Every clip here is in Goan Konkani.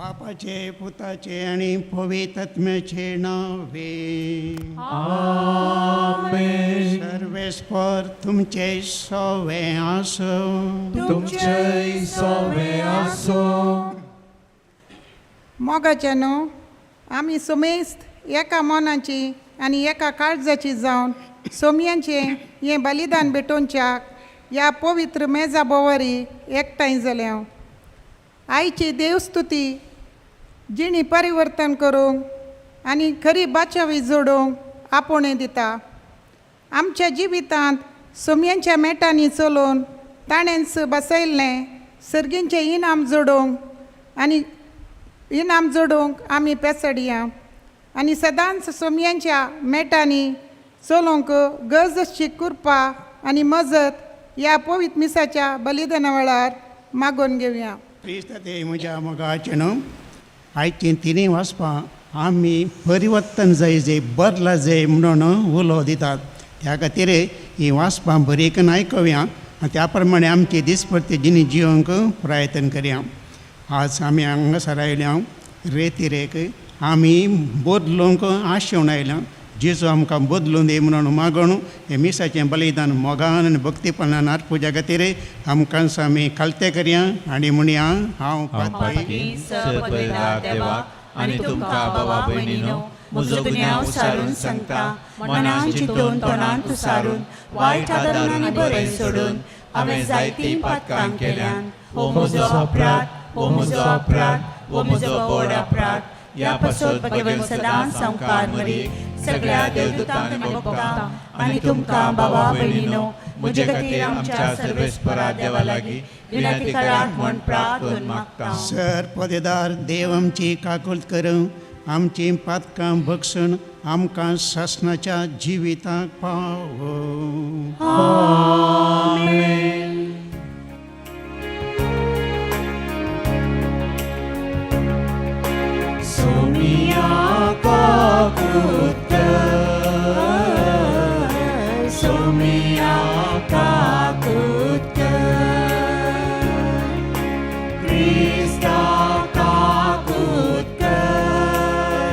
बापाचे पुताचे आनी पवित्र आत्म्याचे नावे. सर्वेस्पर तुमचे सवे आसूं. तुमचेय सोवे आसो. मोगाचे न्हू आमी सुमेस्त एका मनाची आनी एका काळजाची जावन सोमयांचें हें बलिदान भेटोवच्याक ह्या पवित्र मेजा भोंवरी एकठांय जाल्या. आयची देवस्तुती जिणी परिवर्तन करूंक आनी खरी बाचावी जोडूंक आपोवणें दिता. आमच्या जिवितांत सोमयांच्या मेटांनी चलोवन ताणेंच बसयल्लें सर्गींचें इनाम जोडूंक आनी इनाम जोडूंक आमी पेसडया आनी सदांच सोमयांच्या मेटांनी चलोवंक गरज आसची कृपा आनी मजत ह्या पवित्र मिसाच्या बलिदाना वेळार मागोवन घेवया. क्रिस्त ते म्हज्या मोगाचे न्हू, आयचीं तिनूय वाचपां आमी परिवर्तन जाय जे बदला जाय म्हणून उलो दितात. त्या खातीर हीं वाचपां बरी करून आयकुया आनी त्या प्रमाणे आमची दिसपट्टी जिणी जिवंक प्रयत्न करया. आज आमी हांगासर आयल्या रेतिरेक आमी बदलूंक आशेवन आयल्या. जेजू आमकां बदलून दी म्हणून मागून हें मिसाचें बलिदान मोगान आनी भक्तीपणान अर्पुजा खातीर आमकां आमी खालते करया आनी म्हणया, हांव हांव पातकी पातकी देवाक आनी तुमकां बाबा भयणीनो म्हजो गुन्यांव सारून सांगता. मनान चिंतून तोंडान तुसारून वायट आदारून आनी बरें सोडून हांवें जायतीं पातकां केल्यान. हो म्हजो अपराध, हो म्हजो अपराध, हो म्हजो व्हड अपराध. ह्या पासत भगवंत सदांच सामकार मरी सगळ्या देवदूतांक भोगता आनी तुमकां बाबा भयणीनो म्हजे खातीर आमच्या सर्वेस्परा देवा लागीं विनंती करात म्हूण प्रार्थून मागता. सर पदेदार देव आमची काकुळट करूं, आमचीं पातकां बक्षून आमकां सासणाच्या जिविताक पावो. सोमिया काकूत कर, सोमिया काकूत कर, क्रिस्ता काकूत कर,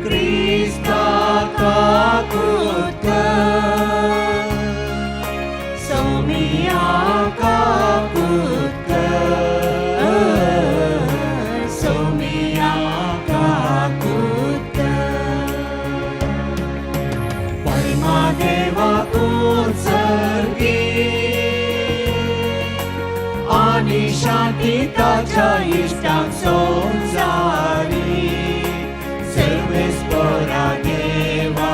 क्रिस्ता काकूत कर, सोमिया काकूत कर, सोमिया काकूत कर. परमा देवा सर्गी आनी शांती ताच्या इश्टांक संवसारी. सर्वेस्परा देवा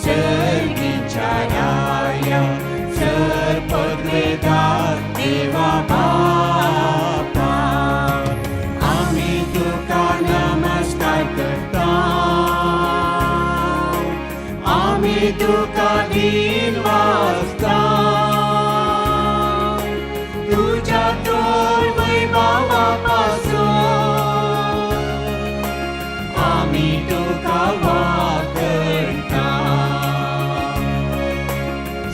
सर्गीच्या राया सर पदवेदार देवा बापा, आमी तुका नमस्कार करता, आमी तुका दिन वाजता. तुज्या तोर वैभवा पासून आमी तुका वाकरता.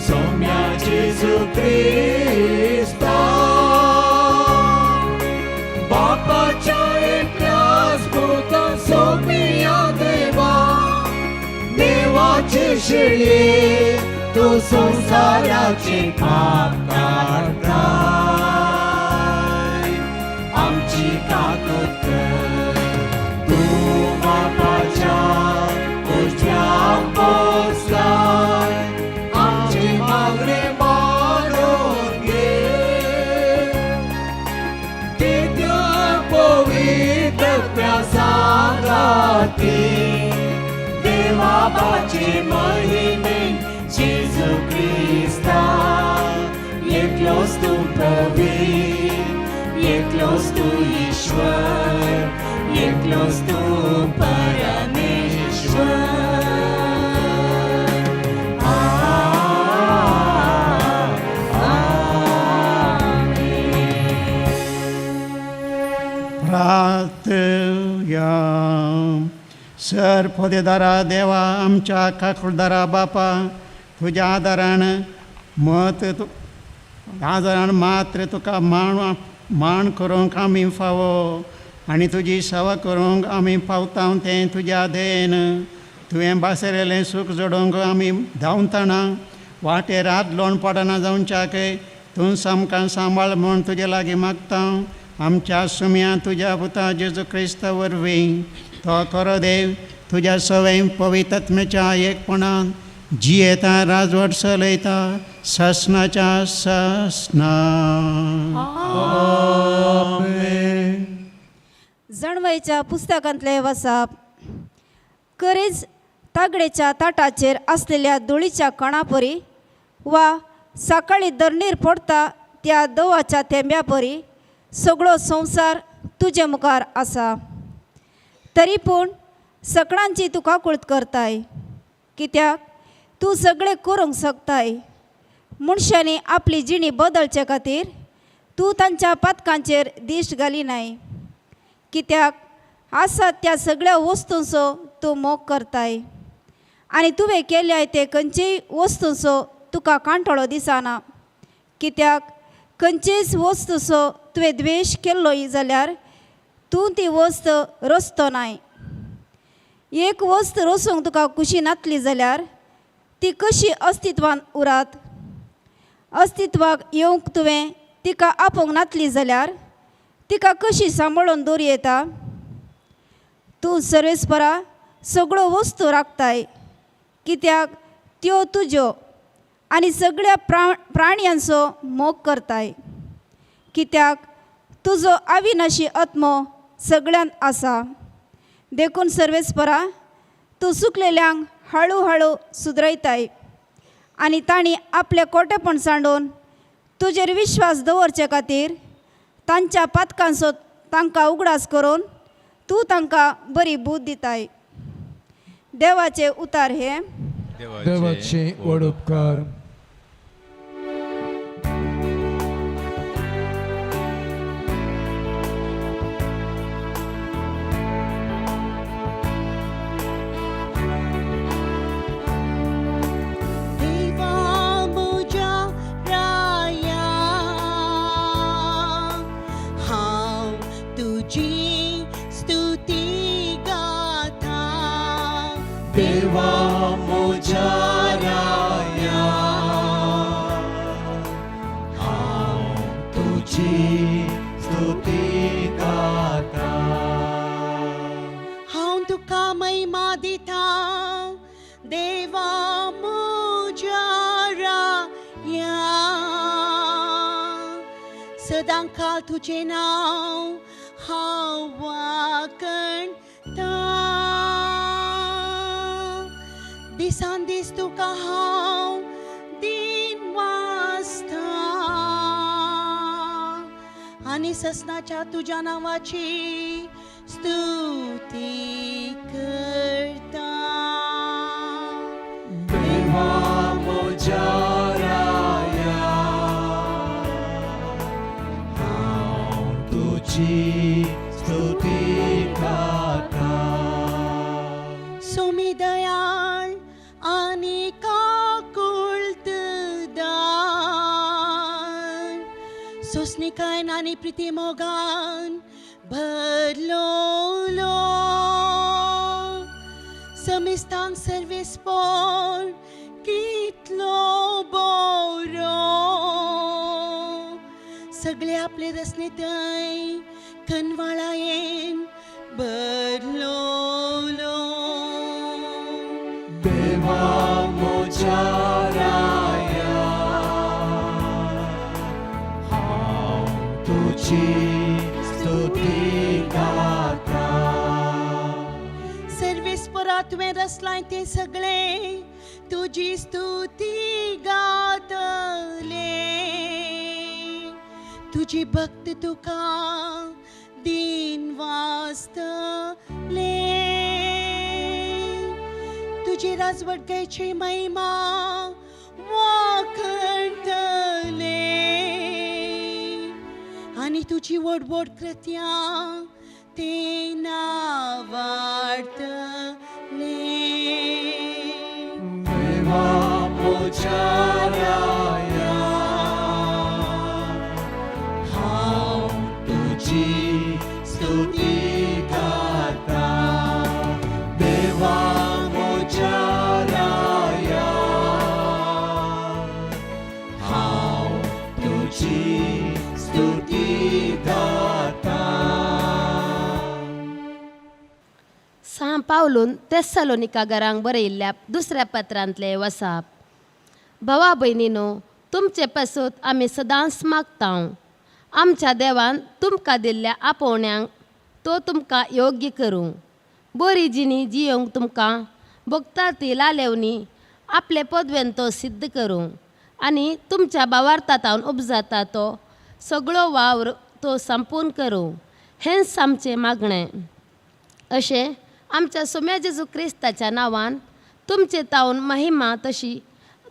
सोम्या जेजू क्रिस्ता बापाच्या एकल्याच पुता सोम्या देवा, देवाचे शिळे तूं संवसाराचे पाप काडटाय, आमची काकूत कर. तूं बापाच्या उजव्याक बसलाय, आमचे मागणे मानून घे. तित्या पवित्र सांगाती देवा बापाचे महिमेन जेजू क्रिस्ता, एकलोच तूं पवित्र, एकलोच तूं ईश्वर, एकलोच तूं परमेश्वर. आमेन. प्रार्थया. सर पदेदारा देवा, आमच्या काकुळदारा बापा, तुज्या आदारान मत आदारान मात्र तुका मान मान करूंक आमी फावो. आनी तुजी सेवा करूंक आमी पावता तें तुज्या दयेन. तुवें बासरेलें सूख जोडूंक आमी धांवतना वाटेर आदलोण पडना जावच्याक तूं आमकां सांबाळ म्हूण तुजे लागीं मागता. आमच्या सुम्या तुज्या पुता जेजू क्रिस्ता वरवीं तो खरो देव तुज्या सवय पवित्रत्मेच्या एकपणान जियेता राजवट चलयता ससनाच्या ससना. जणवयच्या पुस्तकांतले वसाप. करेज तागडेच्या ताटाचेर आसलेल्या धुळीच्या कणापरी वा सकाळी दरणीर पडटा त्या दवाच्या थेंब्यापरी सगळो संवसार तुजे मुखार आसा. तरी पूण सकडांची तूं काकूळत करताय, कित्याक तूं सगळें करूंक शकताय. मनशांनी आपली जिणी बदलचे खातीर तूं तांच्या पातकांचेर दिश्ट घालिनाय, कित्याक आसात त्या सगळ्या वस्तूंचो तूं मोग करताय आनी तुवें केल्याय ते खंयचेय वस्तूंचो तुका कांटोळो दिसना, कित्याक खंयचेच वस्तूचो तुवें द्वेश केल्लोय जाल्यार तूं ती वस्त रचतो नाय. एक वस्त रचूंक तुका खुशी नातली जाल्यार ती कशी अस्तित्वान उरात? अस्तित्वाक येवंक तुवें तिका आपोवंक नातली जाल्यार तिका कशी सांबाळून दवर येता? तूं सर्वेस्परा सगळ्यो वस्तू राखताय, कित्याक त्यो तुज्यो आनी सगळ्या प्राण्यांचो मोग करताय, कित्याक तुजो अविनाशी आत्मो सगळ्यांत आसा. देखून सर्वेस्परा तूं चुकलेल्यांक हळू हळू सुदरयताय आनी तांणी आपलें कोटेपण सांडून तुजेर विश्वास दवरचे खातीर तांच्या पातकांचो तांकां उगडास करून तूं तांकां बरी बूद दिताय. देवाचे उतार हे. देवाचे व्हड उपकार. देवा म्हज्या राया, हांव तुजी स्तुती गाता. देवा म्हज्या राया, हांव तुजी स्तुती गाता. हांव तुका महिमा दिता देवा म्हज्या राया, सदांकाळ तुजें नांव हांव वाखणता. दिसान दीस तुका हांव दिन वाचता आनी ससनाच्या तुज्या नांवाची स्तुती करता. देवा म्हज्या राया, हांव तुजी स्तुती गाता. सोमी दयाळ आनी काकुळतदार, सोसणिकायन आनी प्रिती मोगान भरलोलो, समिस्तांक सर्वेस्पोर कितलो बरो, सगळे आपले रसनेतय कनवाळायेन भरलोलो. देवा म्हज्या राया, हांव तुजी स्तुती गाता. सर्वेस्परा तुवें रचलाय तें सगळें तुजी स्तुती गातले, तुजी भक्त तुका दिन वाचतले. तुजी राजवटकायची महिमा वाखणतले आनी तुजी व्हड व्हड कृत्यां ते नावाडतले. देवा म्हज्या राया, हांव तुजी स्तुती पावलून तेस्सलोनिका घरांक बरयिल्ल्या दुसऱ्या पत्रांतले वसाप. भावा भयणीनो, तुमचे पासत आमी सदांच मागता, आमच्या देवान तुमकां दिल्ल्या आपोवण्यांक तो तुमकां योग्य करूं. बरी जिणी जियोंक तुमकां भोगता ती लालेवणी आपले पदवेन तो सिद्ध करूं आनी तुमच्या बावार्थातावन उपजाता तो सगळो वावर तो संपूर्ण करूं, हेंच आमचें मागणें. अशें आमच्या सोम्या जेजू क्रिस्ताच्या नांवान तुमचे तावन महिमा तशी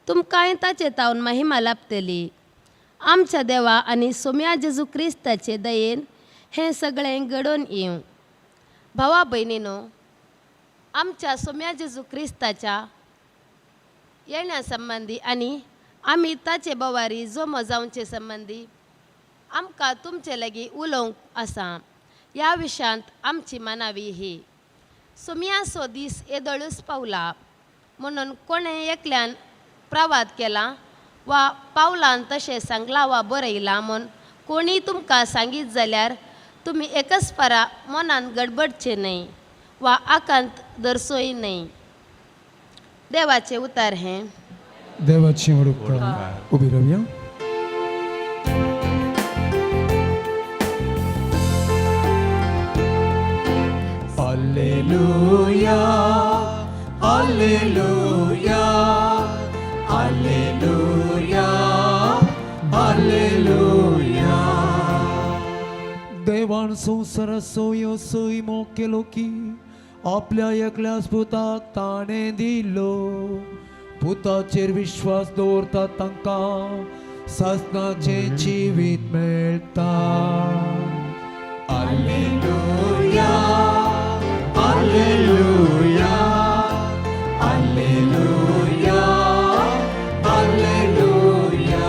तुमकांय ताचे तावन महिमा लाभतली. आमच्या देवा आनी सोम्या जेजू क्रिस्ताचे दयेन हें सगळें घडोवन येवं. भावा भयणीनो, आमच्या सोम्या जेजू क्रिस्ताच्या येण्या संबंदी आनी आमी ताचे बवारी जमो जावचे संबंदी आमकां तुमचे लागीं उलोवंक आसा. ह्या विशयांत आमची मानावी ही सोम्याचो दीस येदोळूच पावला म्हणून कोणें एकल्यान प्रवाद केला वा पावलान तशें सांगलां वा बरयलां म्हूण कोणीय तुमकां सांगीत जाल्यार तुमी एकच फारा मनान गडबडचे न्हय वा आकांत दर्सोय न्हय. देवाचें उतार हें. देवाची व्हड उपकार. उबी रावया. Alleluia, Alleluia, Alleluia, Alleluia. देवान संवसाराचो ह्यो सैमो केलो की आपल्या एकल्याच पुताक ताणें दिलो. पुताचेर विश्वास दवरता तांकां सासणाचें जिवीत मेळटा. Alleluia, Alleluia, Alleluia, Alleluia.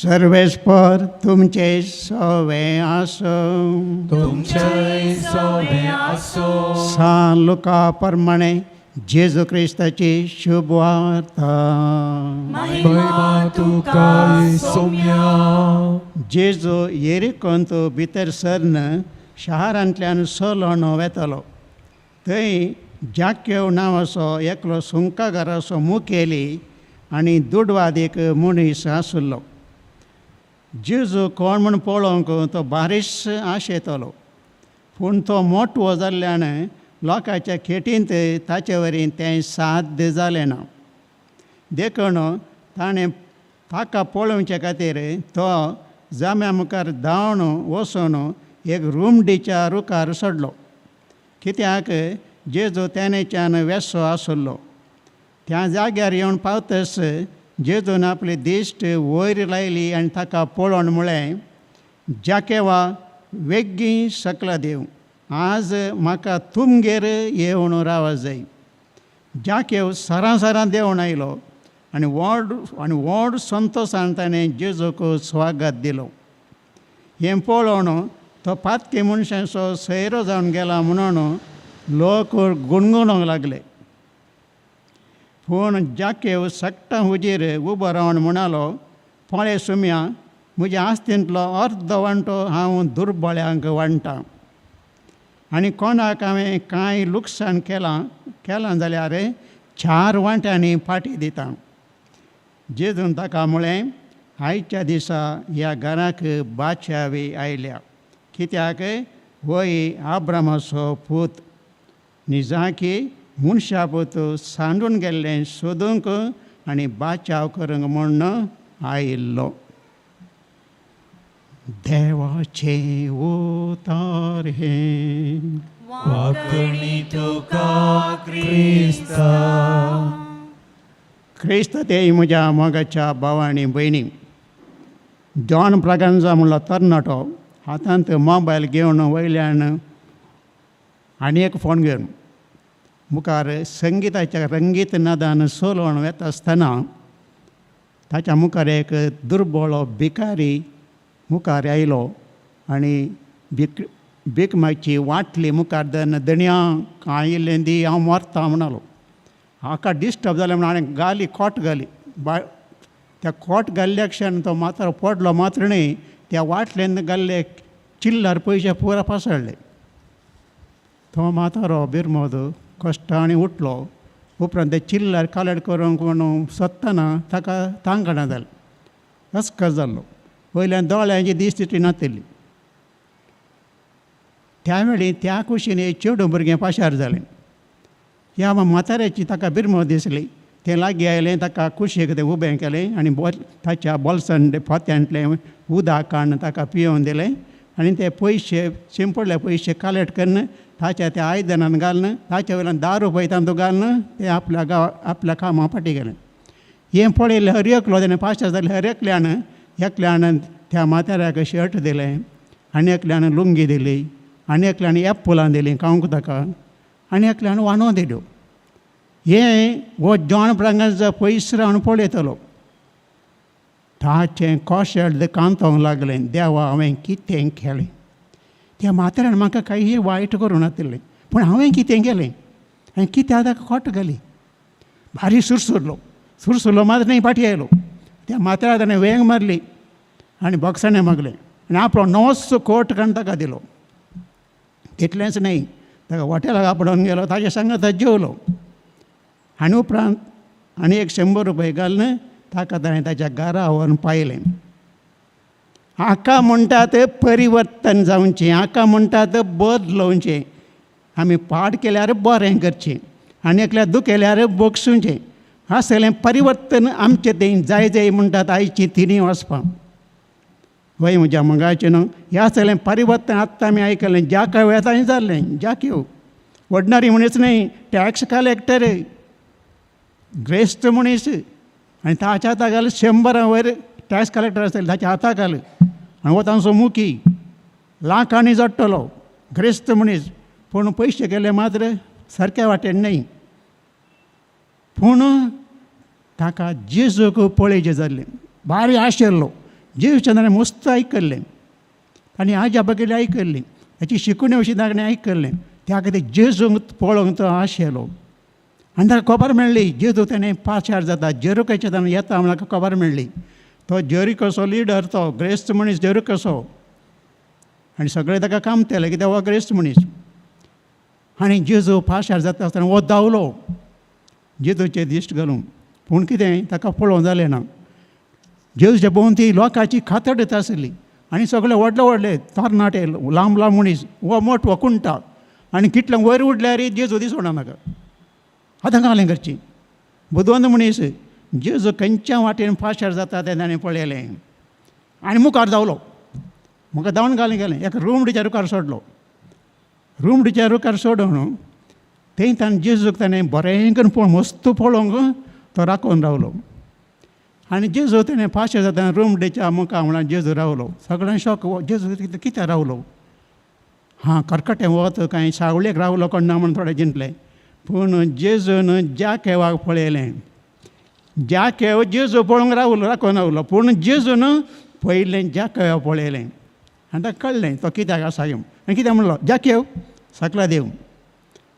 सर्वेस्पर तुमचे सवे आसूं. तुमचें सवें आसो. सान लुका प्रमाणे जेजू क्रिस्ताची शुभ वार्ता. महिमा तुका सोम्या. जेजू येरिकोंत भितर सरन शहरांतल्यान चलोन वेतलो. थंय जाक्यो नांवाचो एकलो सुंकागाराचो मुखेली आनी दुडवादीक मनीस आशिल्लो. जेजू कोण म्हूण पळोवंक तो बारीस आशेतलो, पूण तो मोटवो जाल्ल्यान लोकांच्या खेटींत ताचे वरी तें साध्य जालें ना. देखून ताणें ताका पळोवचे खातीर तो जाम्या मुखार धांवन वचून एक रुमडीच्या रुखार चडलो, कित्याक जेजू तेणेच्यान वेसो आशिल्लो. त्या जाग्यार येवन पावतच जेजून आपली दिश्ट वयर लायली आनी ताका पळोवन म्हळें, जाकेवा वेगीं सकला देव, आज म्हाका तुमगेर येवन राव जाय. जाकेव सरां सरां देंवन आयलो आनी व्हड संतोशान ताणें जेजूक स्वागत दिलो. हें पळोवन तो पातकी मनशांचो सैरो जावन गेला म्हणून लोक गुणगुणूंक लागले. पूण जाकेव सगटां हुजीर उबो रावन म्हणालो, पळय सुम्या, म्हज्या आस्तींतलो अर्द वांटो हांव दुर्बळ्यांक वांट्टा आनी कोणाक हांवें कांय लुकसाण केलां जाल्यार 4 वांट्यांनी फाटी दिता. जेजून ताका म्हळें, आयच्या दिसा ह्या घराक बादशावी आयल्या, कित्याक होय आब्रामाचो पूत. निजाकी मनशा पूत सांडून गेल्लें सोदूंक आनी बाचाव करूंक म्हूण आयिल्लो. देवाचें उतर हें. वाकणी तुका क्रिस्ता. क्रिस्त ते म्हज्या मोगाच्या भावा आनी भयणी, जॉन ब्रागांजा म्हणलो तरणाटो हातांत मोबायल घेवन वयल्यान आनी एक फोन घेवन मुखार संगिताच्या रंगीत नादान चलोवन वेता आसतना ताच्या मुखार एक दुर्बळो भिकारी मुखार आयलो आनी भीक मागची वांटली मुखार दन दणया कांय इल्लें दी हांव मरता म्हणालो. हाका डिस्टर्ब जालें म्हणून हाणें गाली खोट घाली. त्या खोट घाल्ल्या क्षण तो मात्र पडलो मात्र न्हय, त्या वाटल्यान घाल्ले चिल्लर पयशे पुरा पासळ्ळे. तो म्हातारो बिरमोद कश्टांनी उठलो. उपरांत ते चिल्लर कालेट करूंक म्हणून सोदतना ताका तांकणा जालें, अस्कस जाल्लो. वयल्यान दोळ्यांची दिश्ट नातिल्ली. त्या वेळी त्या कुशीन एक चेडूं भुरगें पाशार जालें. ह्या म्हाताऱ्याची ताका बिरमो दिसली. तें लागीं आयलें, ताका कुशीक तें उबें केलें आनी ताच्या बोल्सान पोत्यांतलें उदक काडून ताका पियोवन दिलें आनी ते पयशे शिंपडले पयशे कालेक्ट करून ताच्या त्या आयदनान घालून ताच्या वयल्यान 10 रुपया तांतूं घालून ते आपल्या गांवा आपल्या कामा फाटीं गेलें. हें पळयलें हर एकलो तेणें पाशार जालें. हर एकल्यान एकल्यान त्या म्हाताऱ्याक शर्ट दिलें आनी एकल्यान लुंगी दिली आनी एकल्यान एप्पलां दिलीं खावंक ताका आनी एकल्यान वाणो दिल्यो. हें हो जॉन ब्रागांझा पयस रावन पळयतलो. ताचें कोशेल कांतोंक लागलें, देवा हांवें कितें केलें? त्या म्हाताऱ्यान म्हाका कांय वायट करूं नातिल्लें, पूण हांवें कितें केलें? हांवें कित्याक ताका खोट घाली? भारी सुरसुरलो. सुरसुरलो मात न्ही फाटीं आयलो. त्या म्हाताऱ्या ताणें वेंग मारली आनी बोक्साणें मागलें आनी आपलो नवोच कोट काडून ताका दिलो. तितलेंच न्हय, ताका हॉटेलाक आपडोवन गेलो, ताजे सांगात जेवलो आनी उपरांत आनी एक 100 रुपया घालून ताका ताणें ताच्या घरा व्हरून पायलें. हाका म्हणटात परिवर्तन जावचें, हाका म्हणटात बदलोवचें. आमी पाड केल्यार बरें करचें आनी एकल्या दुखेल्यार बगसुचें. असलें परिवर्तन आमचें तें जाय जाय म्हणटात आयची तिनी वचपाक. वय म्हज्या मोगाचें न्हू, ह्या सगळें परिवर्तन आत्तां आमी आयकलें. ज्याका वेताय जाल्लें जाक्यो ऑर्डिनरी मनीस न्हय, टॅक्स कलेक्टर, ग्रेस्त मनीस आनी ताच्या हाता घाल 100 वयर टॅक्स कलेक्टर आसतले ताच्या हाता घाल आनी हो तांचो मुखी लाखांनी जोडटलो ग्रेस्त मनीस. पूण पयशे गेले मात्र सारक्या वाटेन न्हय. पूण ताका जेजूक पळयचें जाल्लें, भारी आशिल्लो. जेजूचें ताणें मस्त आयकल्लें आनी आज्या बगेले आयकल्लें, ताची शिकवणे विशीं ताणें आयकल्लें. त्या खातीर जेजूक पळोवंक तो आशिल्लो आनी ताका खबर मेळ्ळी जेजू ताणें पाशार जाता, जेरुकाच्या ताणें येता म्हण ताका खबर मेळ्ळी. तो जेरिकोचो लिडर, तो ग्रेस्त मनीस जेरुकोचो आनी सगळे ताका कामतले कित्याक हो ग्रेस्त मनीस. आनी जेजू पाशार जाता आसतना हो धांवलो जेजूचेर दिश्ट घालूंक, पूण कितें ताका पळोवंक जालें ना. जेजूच्या भोंवती लोकांची खातडत आसली आनी सगळे व्हडले व्हडले तरणाटे लांब लांब मनीस, हो मोटो कुंटा आनी कितले वयर उडल्यार जेजू दिसना नाका. आतां घालें करची बुदवंत मनीस जेजू खंयच्या वाटेन पाशार जाता तें ताणें पळयलें आनी मुखार धांवलो. मुखार धांवन घालें गेलें एका रुमडीच्या रुखार सोडलो. रुमडीच्या रुखार सोडून थंय ताणें जेजूक ताणें बरें करून पळोवन मस्त पळोवंक तो राखून रावलो. आनी जेजू ताणें पाशार जाता रुमडीच्या मुखार म्हणल्यार जेजू रावलो. सगळ्यांक शॉक, जेजू कित्याक रावलो? हां, करकटें वत कांय सावळेक रावलो कोण ना म्हूण थोडें जिंतलें. पूण जेजून जाकेवाक पळयलें. जाकेव जेजू पळोवंक रावलो, राखून रावलो, पूण जेजून पयलें जाकेवाक पळयलें आनी ताका कळ्ळें तो कित्याक आसा येवन. आनी कित्याक म्हणलो, जाकेव सकला देव,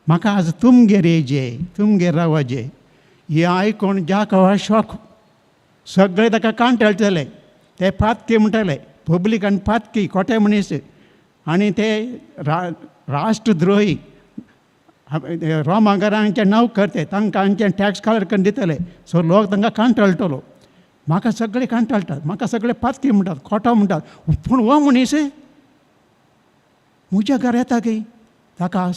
म्हाका आज तुमगेर येजे, तुमगेर रावजे. हें आयकून जाकेवा शॉक. सगळे ताका कांटेळटले, ते पातकी म्हणटाले, पब्लीक आनी पातकी खोटे मनीस आनी ते राष्ट्रद्रोही, रोमागारांचे नोकर ते, तांकां आमचे टॅक्स कलेक्ट करून दितले. सो लोक तांकां कांटाळटलो. म्हाका सगळे कांटाळटात, म्हाका सगळे पातकी म्हणटात, खोटो म्हणटात, पूण हो मनीस म्हज्या घरा येता की ताका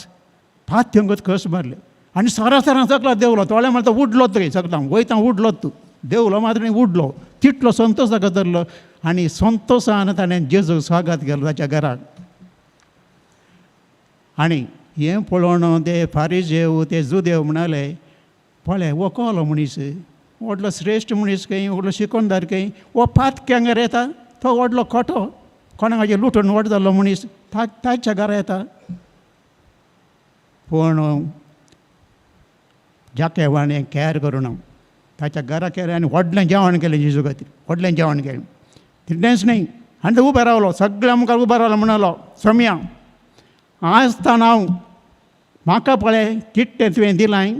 पातयंकच कस मारले आनी सरा सरां सगळो देंवलो. तोळ्या म्हणटा उडलो तरी सगळो वयता उडलो तूं, देंवलो मात्र न्ही उडलो. तितलो संतोश ताका धरलो आनी संतोशान ताणें जेजूक स्वागत केलो ताच्या घराक. आनी हें पळोवन ते फारिजेव ते जुदेव म्हणाले, पळय हो कोलो मनीस, व्हडलो श्रेश्ठ मनीस खंय, व्हडलो शिकोणदार खंय, हो पातक्यांगर येता, तो व्हडलो खोटो कोणाचे लुटून व्हड जाल्लो मनीस ताच्या घरा येता. पूण जाकेवान कॅर करूं ना, ताच्या घरा केलें आनी व्हडलें जेवण केलें जेजू खातीर, व्हडलें जेवण केलें. तितलेंच न्हय, आनी तो उबो रावलो, सगळ्या मुखार उबो रावलो, म्हणलो, सोम्या आज तान हांव म्हाका पळय किट्टें तुवें दिलाय,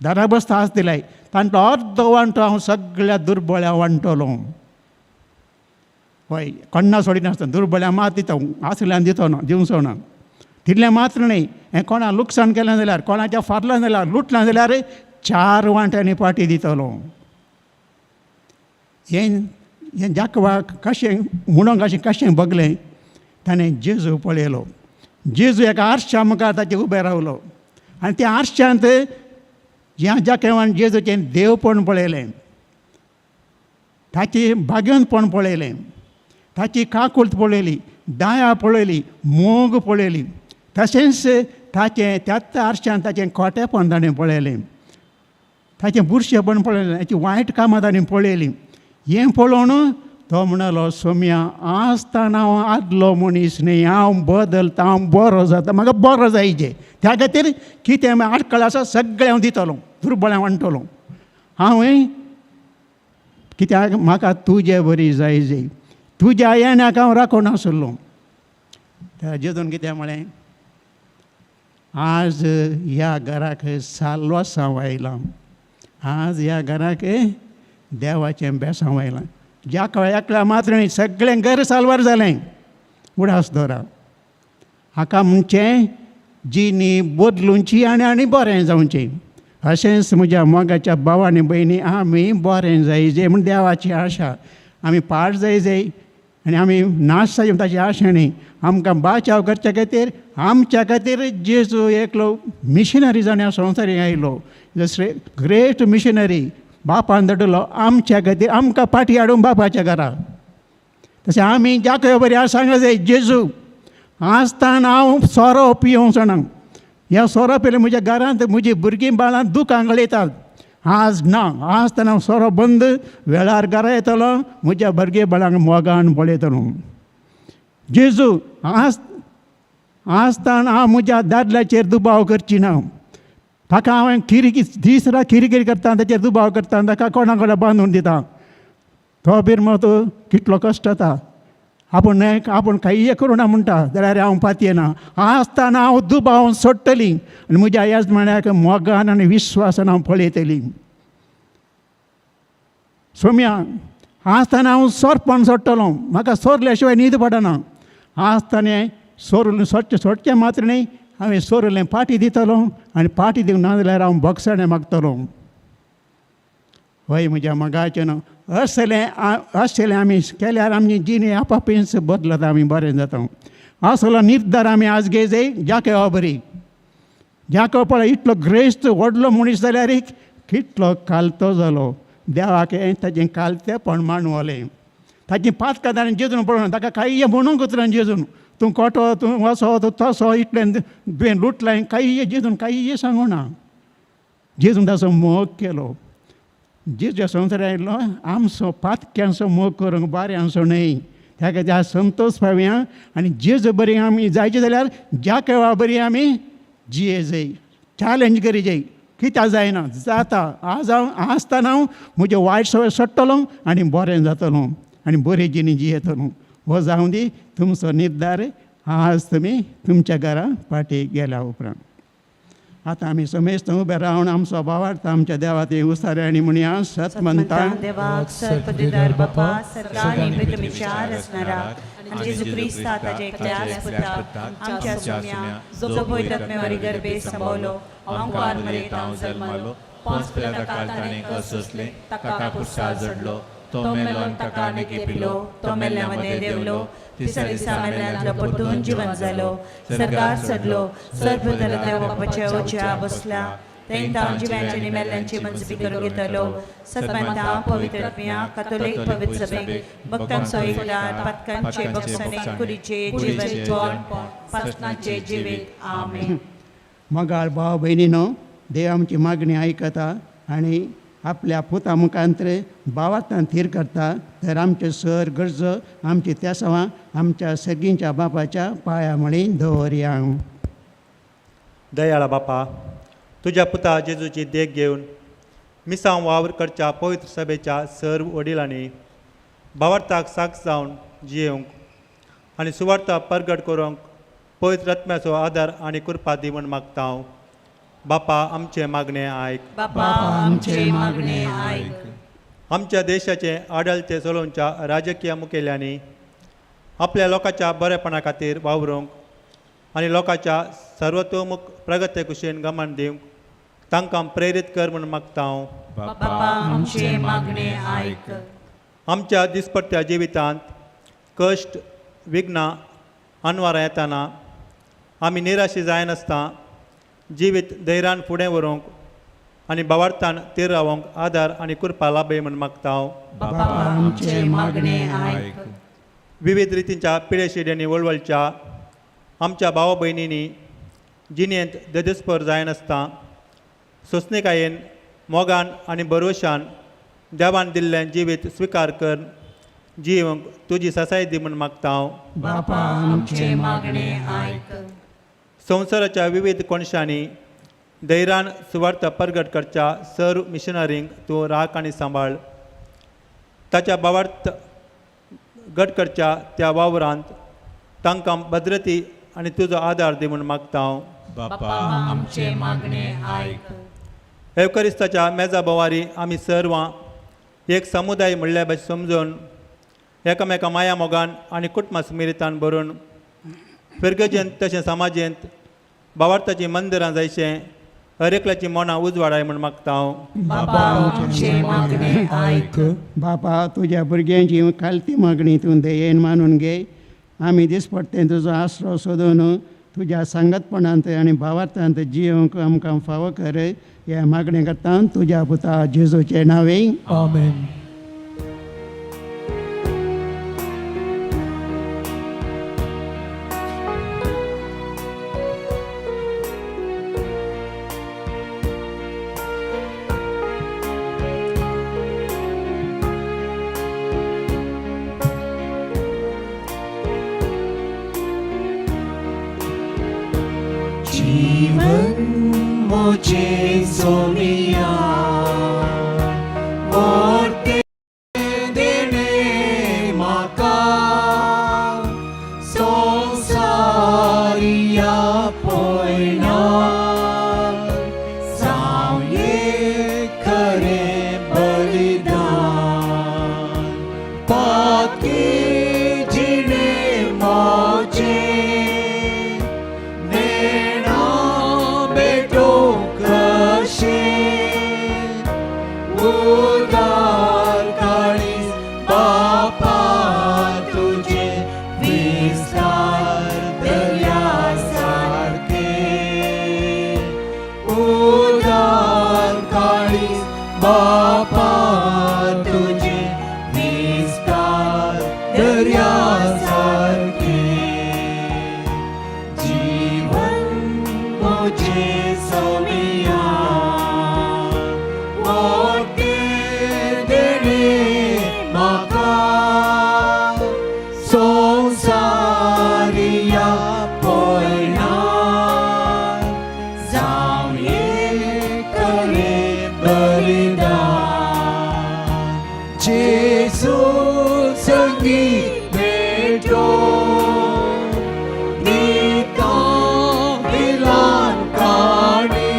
दाराबस्त आज दिलाय, तांचो अर्दो वांटो हांव सगळ्या दुर्बळ्या वांटलो. हय, कोण्णा सोडिनासतना दुर्बळ्या मात दिता, आसल्यान दितो ना, दिवचो ना. तितलें मात्र न्हय, हें कोणा लुकसाण केलें जाल्यार, कोणाच्या फारलें जाल्यार, लुटलें जाल्यार 4 वांट्यांनी पाटी दितलो. हें हें जाकवाक कशें म्हणूंक अशें कशें भगलें, ताणें जेजू पळयलो. जेजू एका आरशा मुखार ताचे उबें रावलो आनी त्या आरशांत ज्या जाकेवान जेजूचें देवपण पळयलें, ताची भाग्यवंतपण पळयलें, ताची काकुळट पळयली, दाया पळयली, मोग पळयली, तशेंच ताचें त्याच आरशान ताचें खोटेपण ताणें पळयलें, ताचें बुरशेपण पळयलें, ताची वायट कामां ताणें पळयलीं. हें पळोवन तो म्हणालो, सोम्या आसतना हांव आदलो मनीस न्ही, हांव बदलता, हांव बरो जाता, म्हाका बरो जायचे. त्या खातीर कितें आडखळ आसा सगळें हांव दितलो, दुर्बळें वांट्टलो हांव, कित्याक म्हाका तुजे बरी जायजे, तुज्या येण्याक हांव राखून आसलो. त्या जेजून कितें म्हळें, आज ह्या घराक साल्वासांव आयलां, आज ह्या घराक देवाचें बेसांव आयलां. ज्या एकल्या मात्र न्ही, सगळें घर साल्वार जालें. उडास दवरा हाका म्हणचें जिणी बदलुची आनी आनी बरें जावचें. अशेंच म्हज्या मोगाच्या भाव आनी भयणी आमी बरें जायजे म्हूण देवाची आशा, आमी पाड जायजे आनी आमी नाश जाय ताची आशा न्ही. आमकां बाचाव करच्या खातीर, आमच्या खातीर जेजू एकलो मिशनरी जावन ह्या संवसारीक आयलो, जसरे ग्रेट मिशनरी बापान धाडलो आमच्या खातीर, आमकां पाटी हाडून बापाच्या घरा. तशें आमी ज्या बरी आसा सांगलें जाय, जेजू आसतना हांव सोरो पिवंक जाणा, ह्या सोरो पिले म्हज्या घरांत म्हजी भुरगीं बाळां दुकां गळयतात. आज ना, आसतना हांव सोरो बंद, वेळार घरा येतलो, म्हज्या भुरगे बाळांक मोगान पळयतलो. जेजू आज आसतना हांव म्हज्या दादल्याचेर दुबाव करची ना, ताका हांवें किरिकी दीस रात किरिकिरी करता, ताचेर दुबाव करता, ताका कोणा कोणा बांदून दिता. तो बिरमो तो कितलो कश्ट जाता, आपूण न्हय आपूण कांय करूं ना म्हणटा, जाल्यार हांव पातयेना. आसतना हांव दुबाव सोडटली आनी म्हज्या येजमान्याक मोगान आनी विश्वासान हांव पळयतली. सोम्या आसतना हांव सोरपण सोडटलो, म्हाका सोरल्या शिवाय न्हीद पडना. आसतना सोरलें सोडचें सोडचें मात्र न्ही, हांवें सोरलें पाटी दितलो आनी पाटी दिवंक ना जाल्यार हांव बोगसाणें मागतलो. हय म्हज्या मोगाचें न्हू, असलें असलें आमी केल्यार आमची जिणी आपापीच बदलता, आमी बरें जाता. असलो निर्धार आमी आज घेय जाके बरी जाको पळय इतलो ग्रेस्त व्हडलो मनीस जाल्यार कितलो कालतो जालो, देवाक ताचें कालतेपण मांडवलें, ताची पातकां ताणें जेजून पळोवन ताका कांय म्हणूंक उतरां जेजून, तूं कोटो, तूं असो, तूं तसो, इतलें तुवें लुटलें, कांय जेजून कांय सांगूना. जेजून ताचो मोग केलो. जेजू संवसार आयलो आमचो पातक्यांचो मोग करूंक, बाऱ्यांचो न्हय. त्या खातीर आज संतोश पावया आनी जेजू बरी आमी जायचे जाल्यार ज्या केवा बरी आमी जिये जाय, चॅलेंज करी जाय. कित्याक जायना जाता, आज हांव आसतना हांव म्हजें वायट सवय सोडटलो आनी बरें जातलो आनी बरी जिणी जियेतलो. हो जावं दी तुमचो निर्धार आज तुमी तुमच्या घरा फाटी गेल्या उपरांत. आतां आमी समेस्त उबे रावन आमचो भावार्थ आमच्या देवा ती उसारे आनी म्हणया सत म्हणटा. देवाक सर्वपदवीधर बापा, सर्गांनी पृथ्वीच्या रचणारा आनी जेजू क्रिस्ता ताच्या एकल्याच पुता आमच्या सोम्या, जो पवित्र गर्भे संभवलो, अंकार मरेतांव जल्मालो, पोंस पिलाता ताणें कसोसलें, ताका कुर्सार जडलो, तो मेलो आनी ताका नेकी पिलो, तो मेल्ल्या मदें देवलो, तिसऱ्या दिसा मेल्ल्यांतलो परतून जिवन जालो, सरकार चडलो, सर्वदर देव बापाच्या उजव्या बसला, तेंकां जिव्यांची आनी मेल्ल्यांची मंजबी करून घेतलो. सतमंता पवित्र आत्म्या, कथोलीक पवित्र सभेक, भक्तांचो एकदार, पातकांचे बक्षणे, कुडीचे जीवन, पासनाचे जिवीत. आमेन. मोगाळ भाव भयणीनो, देव आमची मागणी आयकता आनी आपल्या पुता मुखांतरे भावार्थान थीर करता. तर आमचे सर गरजो आमची तेसावां आमच्या सगींच्या बापाच्या पांया मळी दवरया. दयाळा बापा, तुज्या पुता जेजूची देख घेवन मिसांव वावर करच्या पवित्र सभेच्या सर्व वडिलांनी भावार्थाक साक्ष जावन जियेवंक आनी सुवार्थ परगट करूंक पवित्र आत्म्याचो आदार आनी कृपा दी म्हूण मागता हांव. बापा आमचें मागणें आयक. बापा आमचे मागणे आयक. आमच्या देशाचें आडलते चलोवच्या राजकीय मुखेल्यांनी आपल्या लोकांच्या बरेपणा खातीर वावरूंक आनी लोकांच्या सर्वतोमुख प्रगती कुशीन गमन दिवंक तांकां प्रेरीत कर म्हूण मागता हांव. बापा आमचें मागणें आयक. आमच्या दिसपट्ट्या जिवितांत कश्ट विघ्नां अनवारां येताना आमी निराशी जायनासतना जिवीत धैर्यान फुडें व्हरूंक आनी भावार्थान तीर रावोंक आदार आनी कृपा लाभय म्हूण मागता हांव. बापा आमचें मागणें आयक. विविध रितींच्या पिडेशिड्यांनी वळवळच्या आमच्या भावा भयणींनी जिणेंत ददेस्पर जायनासतना सोंसणिकायेन मोगान आनी भरवशान देवान दिल्लें जिवीत स्विकार कर जिवंक तुजी सासाय दी म्हूण मागता हांव. बापा आमचें मागणें आयक. संवसाराच्या विविध कोनशांनी धैर्यान सुवार्थ परगट करच्या सर्व मिशनरींक तूं राख आनी सांबाळ. ताच्या भावार्थ घट करच्या त्या वावरांत तांकां भद्रती आनी तुजो आदार दी म्हूण मागता हांव. बापा आमचें मागणें आयक. एवकरिस्ताच्या मेजा भोवारी आमी सर्वां एक समुदाय म्हणल्या भशेन समजून एकामेका माया मोगान आनी कुटुंबा सुमिरितान भरून फिरगजेंत तशें समाजेंत भावार्थाचीं मंदिरां जायशें हर एकल्याची मनां उजवाडाय म्हूण मागता हांव. बापा आमचें मागणें आयक. बापा तुज्या भुरग्यांची खालती मागणी तूं दयेन मानून घे. आमी दिसपट्टें तुजो आसरो सोदून तुज्या सांगतपणांत आनी भावार्थांत जियोंक आमकां फावो कर. हे मागणें करता तुज्या पुता जेजूचें नांवे. आमेन. जीवन मुझे सोमिया मोरते देणे माका संसारिया पोयना जावये खरे बलिदान पाकी जिणे मोजे नेणा बेटो कशे उदार काळीज बापा तुझे विस्तार दर्या सारखे उदार काळीज बापा तुझे विस्तार दर्या सारखे जीवन मुझे सोमिया मोटे देणे माका संसारिया पोयना जावये करे बलिदान जेसू संगी भेटो दिता मिलान काणी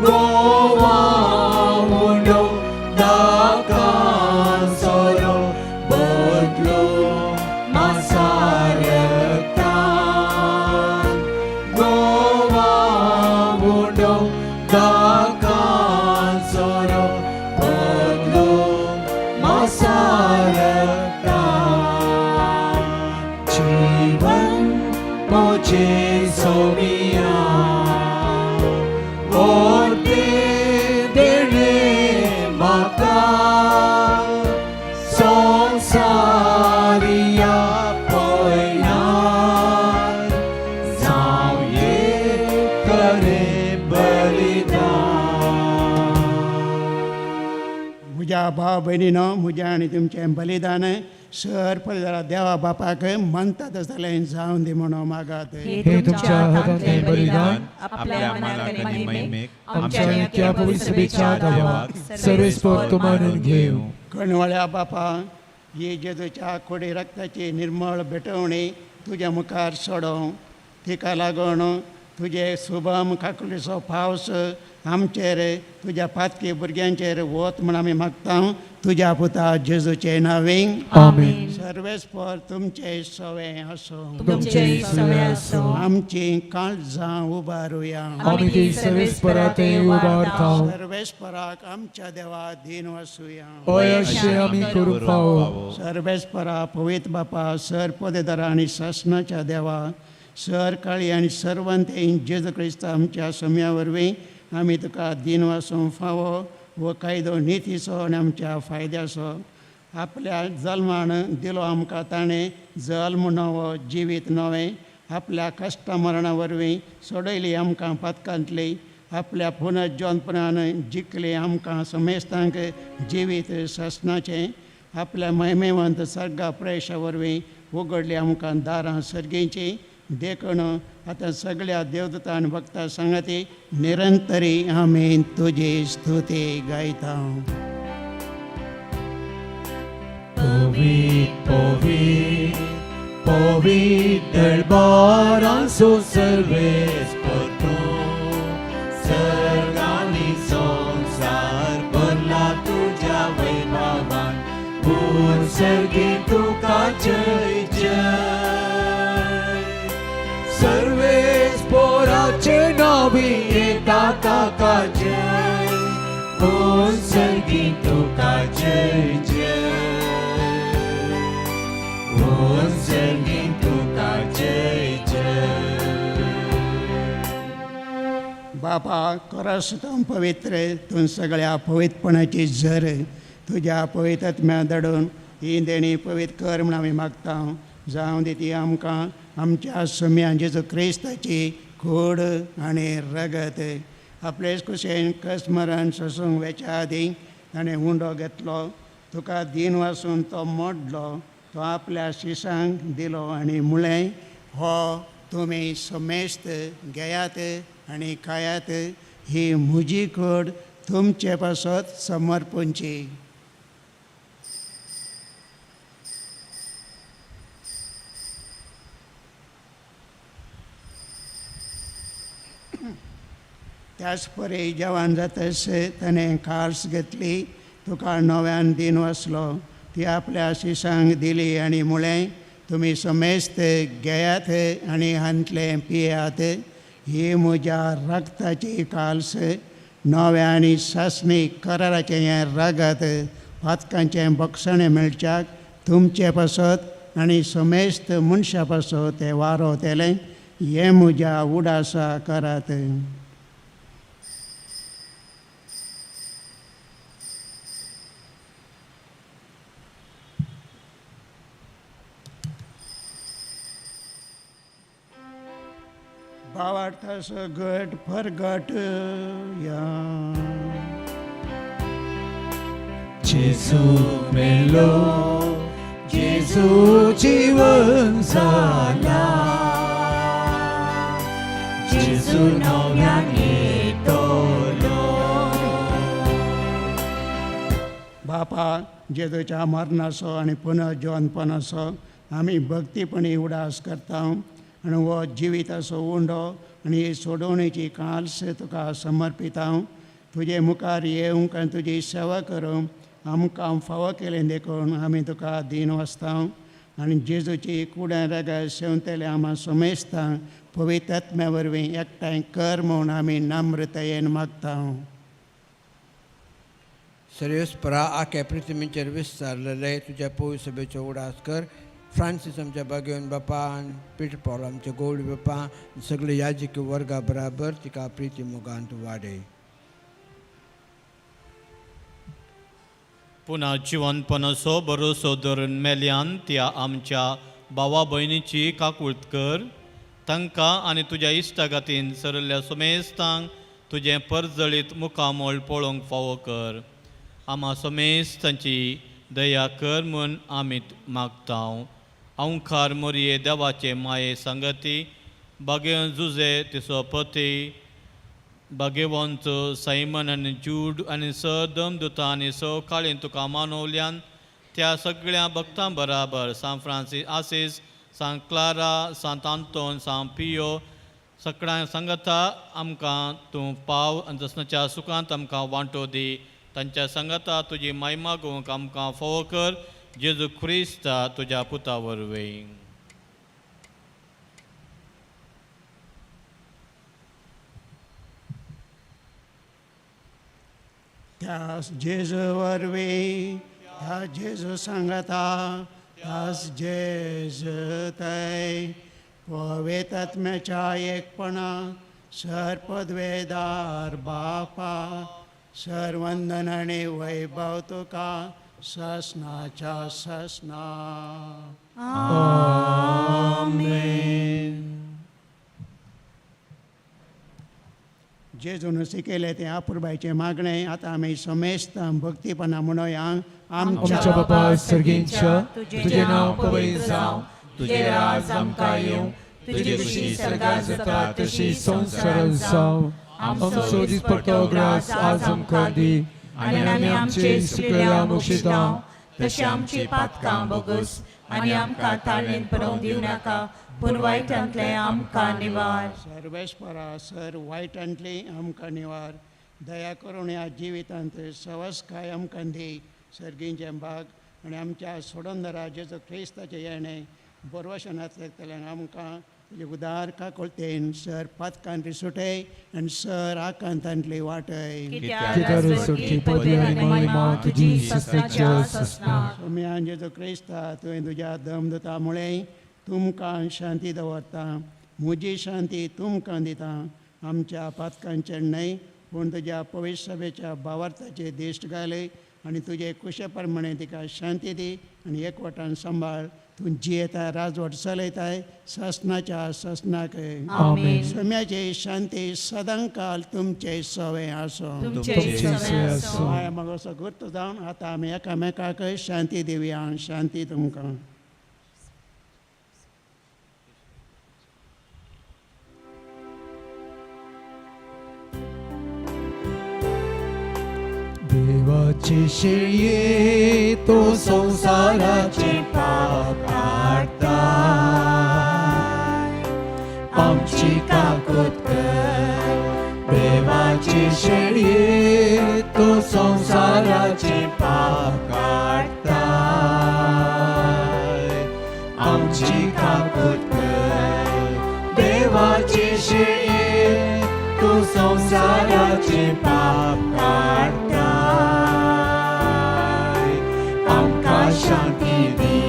गोवा उंडो दाका सोरो बदलो मासारतान गोवा उंडो दाका सोरो बदलो मासारतान जीवन मुझे सोमिया मोरते देणे माका संसारिया पोयना जावये करे बलिदान. म्हज्या भाव भयणीनो म्हज्या आनी तुमचें बलिदान सर पळय देवा बापाक मानता तसलें जावन दी म्हणून मागात. हे तुमच्या हातांतलें बलिदान आपल्या मानाक आनी महिमेक आमच्या नित्या पवित्र सभेच्या देवाक सर्वेस्पर मानून घेवं. कणवळ्या बापा ही जेजूच्या खोडी रक्ताची निर्मळ भेटवणी तुज्या मुखार सोडोवं तिका लागून तुजे सुबम काकुलीचो पावस आमचेर तुज्या पातकी भुरग्यांचेर वत म्हूण आमी मागता. तुज्या पुता जेजूचे नांवें. आमेन. सर्वेस्पर तुमचे सवे आसूं. तुमचे सवे आसूं. आमची काळजां उबारुया. आमी ती सर्वेस्परा ते उबारता. सर्वेस्पराक आमच्या देवा दीन वसुया. हय, अशें आमी करूंक फावो. सर्वेस्परा, पवित्र बापा, सर पदेदारा आनी सासणाच्या देवा, सर काळी आनी सर्वंत जेजू क्रिस्त आमच्या सम्या वरवीं आमी तुका दीन वासूंक फावो. हो कायदो नितीचो आनी आमच्या फायद्याचो. आपल्या जल्मान दिलो आमकां ताणें जल्म नवो, जिवीत नवें. आपल्या कश्ट मरणा वरवीं सोडयली आमकां पातकांतली. आपल्या पुनर्जनपणान जिखली आमकां समेस्तांक जिवीत सासणाचें. आपल्या महिमेवंत सर्गा प्रेशा वरवीं उगडली आमकां दारां सर्गींची. देखून आतां सगळ्या देवदूतां आनी भक्तां सांगाती निरंतरी आमी तुजी स्तुती गायता. पवित पवित पवित दरबारांसो सर्वेस्पर तूं, सर्ग आनी संवसार भरला तुज्या वैभवान. पूर सर्गी तुका जय जय. सर्वेस्पराचे नांवी येता ताका जय. बोल सर्गी तुका जय जय. बोल सर्गी तुका जय जय. बापा, करस तूं पवित्र, तूं सगळ्या पवित्रपणाची झर. तुज्या पवित्र आत्म्या धाडून ही देणी पवित्र कर म्हूण आमी मागता. जावं दी ती आमकां आमच्या सम्या जेजू क्रिस्ताची कूड आनी रगत. आपलेच कुशेन कस मरण सोसूंक वेच्या आदीं ताणें उंडो घेतलो, तुका दीन वासून तो मोडलो, तो आपल्या शिसांक दिलो आनी मुळें, हो तुमी समेस्त घेयात आनी खायात. ही म्हजी कूड तुमचे पासत समर्पणची. त्याच परी जेवण जातस ताणें कार्स घेतली, तुका नव्यान दीन वसलो, ती आपल्या शिसांक दिली आनी मुळें, तुमी समेस्त घेयात आनी हांतलें पियात. ही म्हज्या रगताची काल्स, नव्या आनी सासणी कराराचें हें रगत पातकांचें बक्षणें मेळच्याक तुमचे पासत आनी समेस्त मनशा पासत तें वारो तेलें. हें म्हज्या उडासा करात. भावार्थाचो गट फरगट या. जेजू मेलो, जेजू जीवन जाला, जेजू नव्यान येतलो. बापा, जेजूच्या मरणाचो आनी पुनर्जिवनपणाचो आमी भक्तीपणी उडास करता आनी हो जिविताचो उंडो आनी ही सोडोवणेची काल्स तुका समर्पिता. तुजे मुखार येवंक आनी तुजी सेवा करूंक आमकां फावो केलें देखून आमी तुका दीन वसता. आनी जेजूची कुड्यां रगत शेंवतले आमा समेस्तां पवित्र आत्म्या वरवीं एकठांय कर म्हूण आमी नम्रतायेन मागता. सर्वेस्परा, आख्या पृथ्वीचेर विस्तारलेले तुज्या पवित्र सभेचो उडास कर. फ्रांसीस आमच्या बागेवन बापान, पीटर पॉल आमच्या गोवळी बापा, सगळे याजकी वर्गा बराबर तिका प्रिती मोगांत वाडय. पुन्हा जिवनपणाचो भरोसो धरून मेल्यान त्या आमच्या भावा भयणीची काकूळत कर. तांकां आनी तुज्या इश्टागातीन सरल्या समेस्तांक तुजें परजळीत मुखामळ पळोवंक फावो कर. आमा समेस्तांची दया कर म्हूण आमी मागता. अंखार मोरये देवाचे माये सांगती बागेवन जुजे तिसो पती, बागेवंत सायमन आनी जूड आनी स दमदुतां आनी स काळीन तुका मानवल्यान त्या सगळ्या भक्तां बराबर सांत फ्रांसीस आसीस, सांत क्लारा, सांत आंतोन, सांत पियो सगळ्यां सांगता आमकां तूं पाव आनी जसनाच्या सुखांत आमकां वांटो दी. तांच्या सांगाता तुजी मायमा गोवंक आमकां फावो कर जेजू क्रिस्ता तुज्या पुता वरवीं. त्यास जेजू वरवीं, त्या जेजू सांगता, त्यास जेजू थंय पवित्र आत्म्याच्या एकपणा सर पदवेदार बापा सर वंदन आनी वैभव तुका ससनाच्या ससना. जेजून शिकयलें तें आपुरबायचें मागणें आतां आमी समेस्त भक्तीपणा म्हणोया. आमच्या बापा सर्गींच्या, तुजें नांव पवित्र जावं, तुजें राज आमकां येवं, तुजी खुशी सर्गात जाता तशी संवसारात जावं. आमचो दिसपट्टो ग्रास आज आमकां दी आनी आमी आमचे सुकलेल्या मोक्षिता तशी आमची पातकां बोगस आनी आमकां ताळणेन पडोवंक दिवं नाका, पूण वायटांतलें आमकां निवार. सर्वेस्परा सर वायटांतली आमकां निवार, दया करून ह्या जिवितांत सवसकाय आमकां दी. सर्गींचें भाग आनी आमच्या सोडंदरा जेजू क्रिस्ताचें येणें बरवशनांतल्यान आमकां तुजे उदार काकुळतेन सर पातकांतली सुटय आनी सर आकांतांतली वाटय. कित्याक सोडची पदवी आनी महिमा तुजी ससनाच्या ससना. सोम्यान जेजू क्रिस्ता तुवें तुज्या दमदता मुळे तुमकां शांती दवरता, म्हजी शांती तुमकां दिता. आमच्या पातकांचेर न्हय पूण तुज्या पवित्र सभेच्या भावार्थाचे दिश्ट घालय आनी तुजे कुशे प्रमाणे तिका शांती दी आनी एकवटान सांबाळ. तूं जियेता राजवट चलयताय ससनाच्या ससनाक. आमेन. सम्याची शांती सदांकाल तुमचे सवे आसूं. तुमचे सवे आसूं. माया मगोसो गुर्त जावन आतां आमी एकामेकाक शांती दिवया. शांती तुमकां. देवाचे शेळये तो संवसाराचे पाप काडटा, आमची काकूत कर. देवाचे शेळये तो संवसाराचे पाप काडटा, आमची काकूत कर. देवाचे शेळये तो संवसाराचे पाप काडटा, आमकां शांती दी.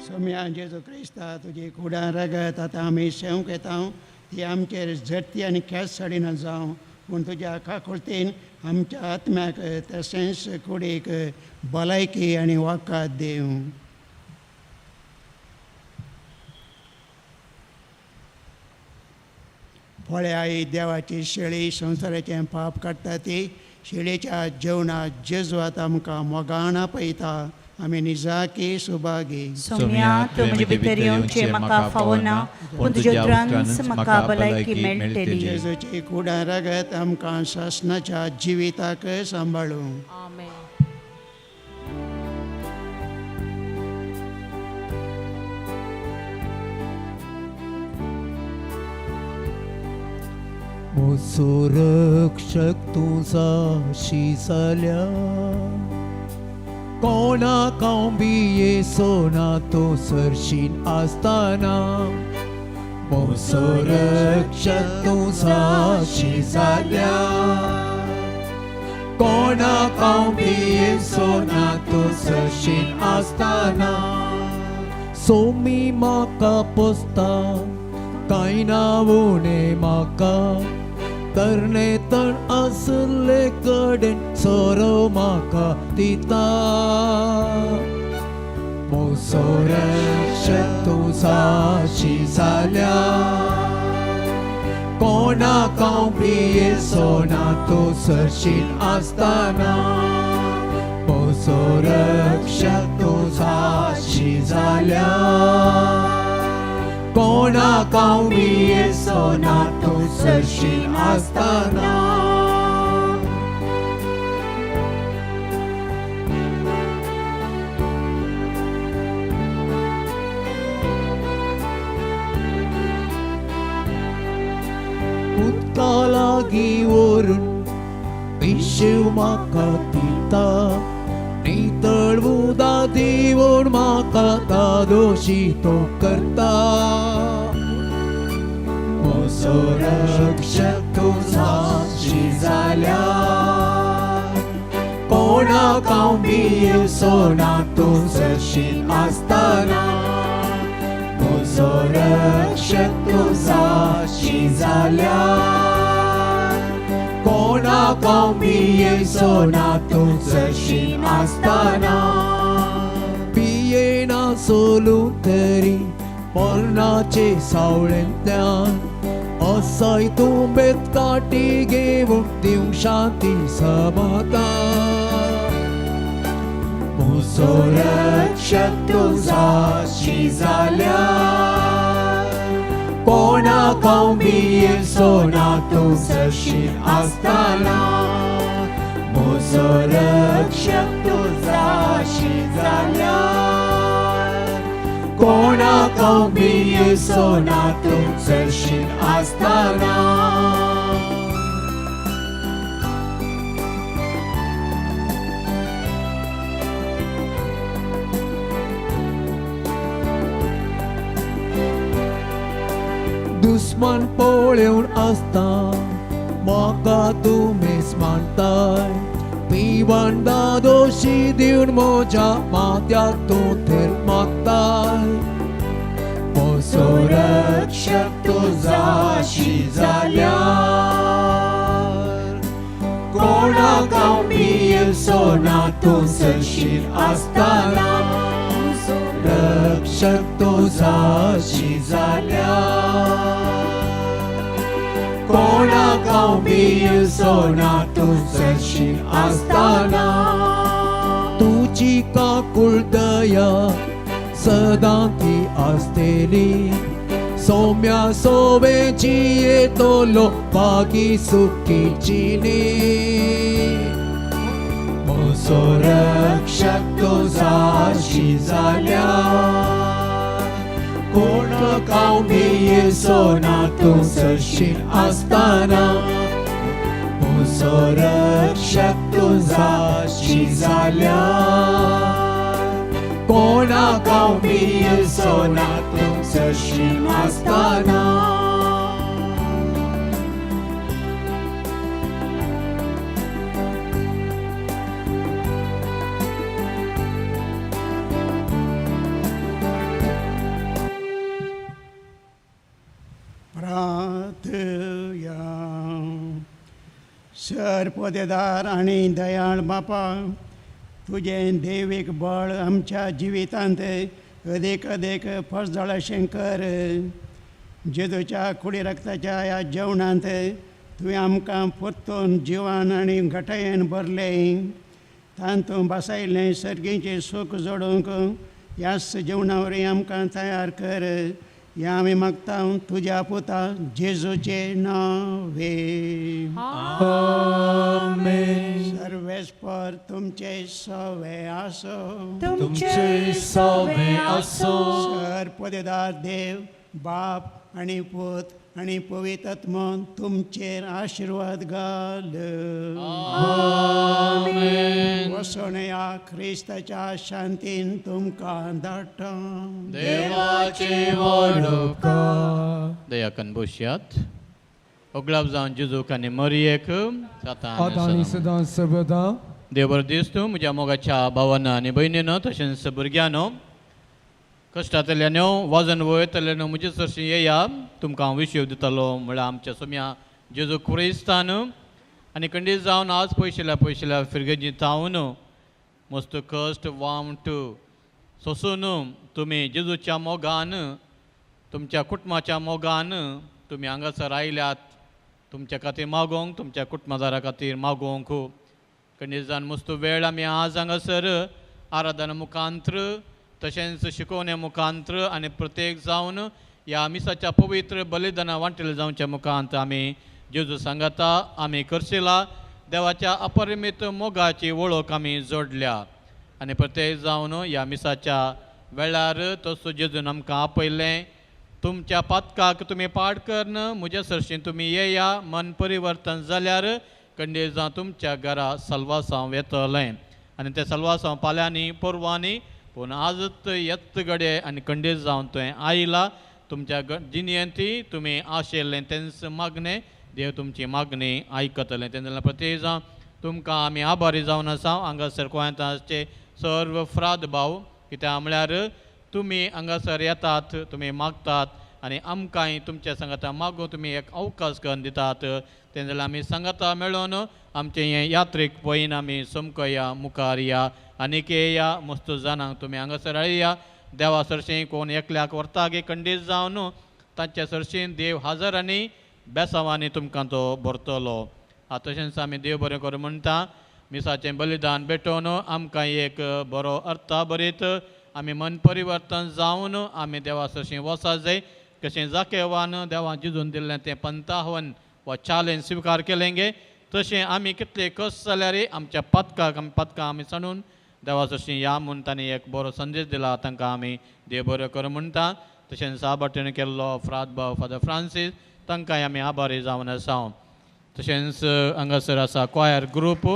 सोम्या जेजू क्रिस्ता तुजी कुडां रगत आतां आमी सेवंक येता, ती आमचेर झडती आनी ख्यास साडिना जावं, पूण तुज्या काकुळतेन आमच्या आत्म्याक तशेंच कुडीक भलायकी आनी वखद दिवं. पळय आई देवाची शेळी संवसाराचें पाप काडटा ती शेळीच्या जेवणात जेजू आतां आमकां मोगान आपयता. आमी निजाकी सुभागी. सोम्या, तूं म्हजे भितर येवचें म्हाका फावना, पूण तुज्या उपरांत म्हाका भलायकी मेळटली. जेजूची कुडां रगत आमकां सासणाच्या जिविताक सांबाळूं. आमेन. म्हजो रक्षक तूं जाशी जाल्यार कोणाक हांव भियेसो ना, तूं सरशीन आसतना. म्हजो रक्षक तूं जाशी जाल्यार कोणाक हांव भियेसो ना, तूं सरशीन आसतना. सोमी म्हाका पोसता कांय ना उणें म्हाका, तरणे तण आसले कडेन सोरो म्हाका दिता. म्हजो रक्षक तूं जाशी जाल्यार कोणाक हांव भियेसो ना, तूं सरशील आसतना. म्हजो रक्षक तूं जाशी जाल्यार कोणाक हांव भियेसो ना, तूं सरशील आसतना. उदका लागीं व्हरून पिशेव म्हाका दिता नितळ उदक दिवन म्हाका तादोशी तो करता म्हजो रक्षक तूं जाशी जाल्यार कोणाक हांव भियेवचो ना तूं जशी आसतना म्हजो रक्षक तूं जाशी जाल्यार कोणाक हांव भियेवचो ना तूं जशी आसतना भियेना सोलूं तरी मरणाचे सावळेंतल्यान असाय तूं बेतकाटी घेवन दिवंक शांती समाधान म्हजो रक्षक तूं जाशी जाल्यार कोणाक हांव भियेवचो ना तूं जशी आसतना म्हजो रक्षक तूं जाशी जाल्यार कोणाक हांव भियेवचो ना तूं जशी आसतना दुस्मान पळोवन आसता म्हाका तूं मेस मानताय पिवन दादोशी दिवन म्हज्या माथ्याक तूं तेल मागताय म्हजो रक्षक तूं जाशी जाल्यार कोणाक हांव भियेवचो ना तूं जशी आसतना रक्षक तूं जाशी जाल्यार कोणाक हांव भियेवचो ना तूं जशी आसतना तुजी काकूळ दया सदां ती आसतली सोम्या सोवेची येतलो बागी सुखीची न्ही म्हजो रक्षक तूं जाशी जाल्यार कोणाक हांव भियेवचो ना तूं जशी आसतना म्हजो रक्षक तूं जाशी जाल्यार कोणाक हांव भियेवचो ना तूं जशी आसतना प्रार्थया. सरपदेदार आनी दयाळ बापा, तुजें देवीक बळ आमच्या जिवितांत अदेक अदेक फसदळशें कर. जेजूच्या कुडी रक्ताच्या ह्या जेवणांत तुवें आमकां परतून जिवान आनी घटायेन भरलें. तातूंत बसयलें सर्गीचें सूख जोडूंक ह्याच जेवणा वरवीं आमकां तयार कर. ह्या आमी मागता तुज्या पुता जेजूचे नांवे. आमेन. सर्वेस्पर तुमचे सवे आसो. तुमचे सवे आसो. सरपदेदार देव बाप आनी पूत आनी पवित्र आत्मो तुमचेर आशिर्वाद घाल. वसोन ह्या क्रिस्ताच्या शांतीन तुमकां धाडटा. देवाचे उपकार. दयाकन बसयात. ओगलाप जावन जेजूक आनी मरियेक. आतां आनी सदां सर्वदा. देव बरो दीस तूं म्हज्या मोगाच्या भावानो आनी भयणीनो तशेंच भुरग्यांनो, कश्टांतल्यान वजन वयतल्यान म्हजे सरशी येया, तुमकां हांव विशय दितलो म्हळ्यार आमच्या सोम्या जेजू क्रिस्तान. आनी खंडीत जावन आज पयशिल्या पयशिल्या फिरगेजी तावन मस्त कश्ट वावट सोसून तुमी जेजूच्या मोगान, तुमच्या कुटुंबाच्या मोगान तुमी हांगासर आयल्यात तुमच्या खातीर मागोवंक, तुमच्या कुटुंबादारा खातीर मागोवंक. खंडीत जावन मस्त वेळ आमी आज हांगासर आराधना मुखांत्र तशेंच शिकोवणे मुखांत्र आनी प्रत्येक जावन ह्या मिसाच्या पवित्र बलिदाना वांटेल जावच्या मुखांत आमी जेजू सांगाता आमी करशिला देवाच्या अपरिमीत मोगाची वळख आमी जोडल्या. आनी प्रत्येक जावन ह्या मिसाच्या वेळार तसो जेजून आमकां आपयलें तुमच्या पातकाक तुमी पाड करन म्हज्या सरशीं तुमी येया मन परिवर्तन जाल्यार कंडेजां तुमच्या घरा सल्वासांव येतलें आनी तें सल्वासांव पाल्यांनी पोरवांनी पूण आजच येत गडे आनी कंडेज जावन तुवें आयला तुमच्या जिणेंत तुमी आशिल्लें तेंच मागणें देव तुमची मागणी आयकतलें. तेन्ना प्रत्येक जावन तुमकां आमी आभारी जावन आसा हांगासर गोंयांत आसचे सर्व फ्राद भाव कित्याक म्हळ्यार तुमी हांगासर येतात तुमी मागतात आनी आमकांय तुमच्या सांगाता मागूं तुमी एक अवकाश करून दितात. तेन्ना जाल्यार आमी सांगाता मेळोन आमचें हें यात्रेक पळयन आमी समकया मुखार या आनीक या मस्त जाणांक तुमी हांगासर हाडया. देवा सरशीं कोण एकल्याक व्हरता गे कंडीज जावन तांच्या सरशीं देव हजर आनी बेसांवांनी तुमकां तो भरतलो. आतां तशेंच आमी देव बरें करूं म्हणटा मिसाचें बलिदान भेटोवन आमकां एक बरो अर्थ बरीत आमी मन परिवर्तन जावन आमी देवा सरशीं वचा जाय. कशें जाकेवान देवान जिजून दिल्लें तें पंतावन वा चॅलेंज स्विकार केलें गे तशें आमी कितले कस जाल्यार आमच्या पातकाक आमी पातकां आमी सांडून देवा सरशीं या म्हूण तांणी एक बरो संदेश दिला तांकां आमी देव बरो करूं म्हणटा. तशेंच साबाटेन केल्लो फ्राद भाव फादर फ्रांसीस तांकांय आमी आभारी जावन आसा. तशेंच हांगासर आसा क्वायर ग्रूप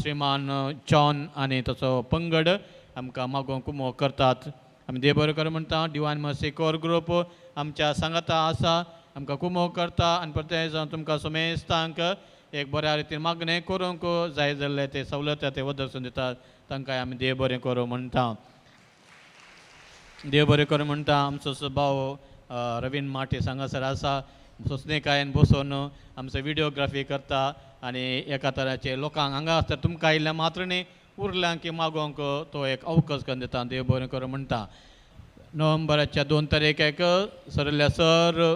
श्रीमान जॉन आनी ताचो पंगड आमकां मागोवंक कुमोक करतात. आमी देव बरो करूं म्हणटा. डिवायन मर्सी कोर ग्रूप आमच्या सांगाता आसा आमकां कुमोक करता आनी प्रत्येक जावन तुमकां सुमेस्तांक एक बऱ्या रितीन मागणें करूंक जाय जाल्लें ते सवलत ते वदसून दितात तांकांय आमी देव बरें करूं म्हणटा. देव बरें करूं म्हणटा. आमचो भाव रवीन माटे हांगासर आसा सोंसणेकायेन बसोवन आमचो विडियोग्राफी करता आनी एका तराचे लोकांक हांगा आसता तुमकां आयिल्ल्या मात्र न्ही उरल्यांक की मागोवंक तो एक अवकाश करून दिता. देव बरें करूं म्हणटा. नोव्हेंबराच्या 2 तारखेक सरल्या सर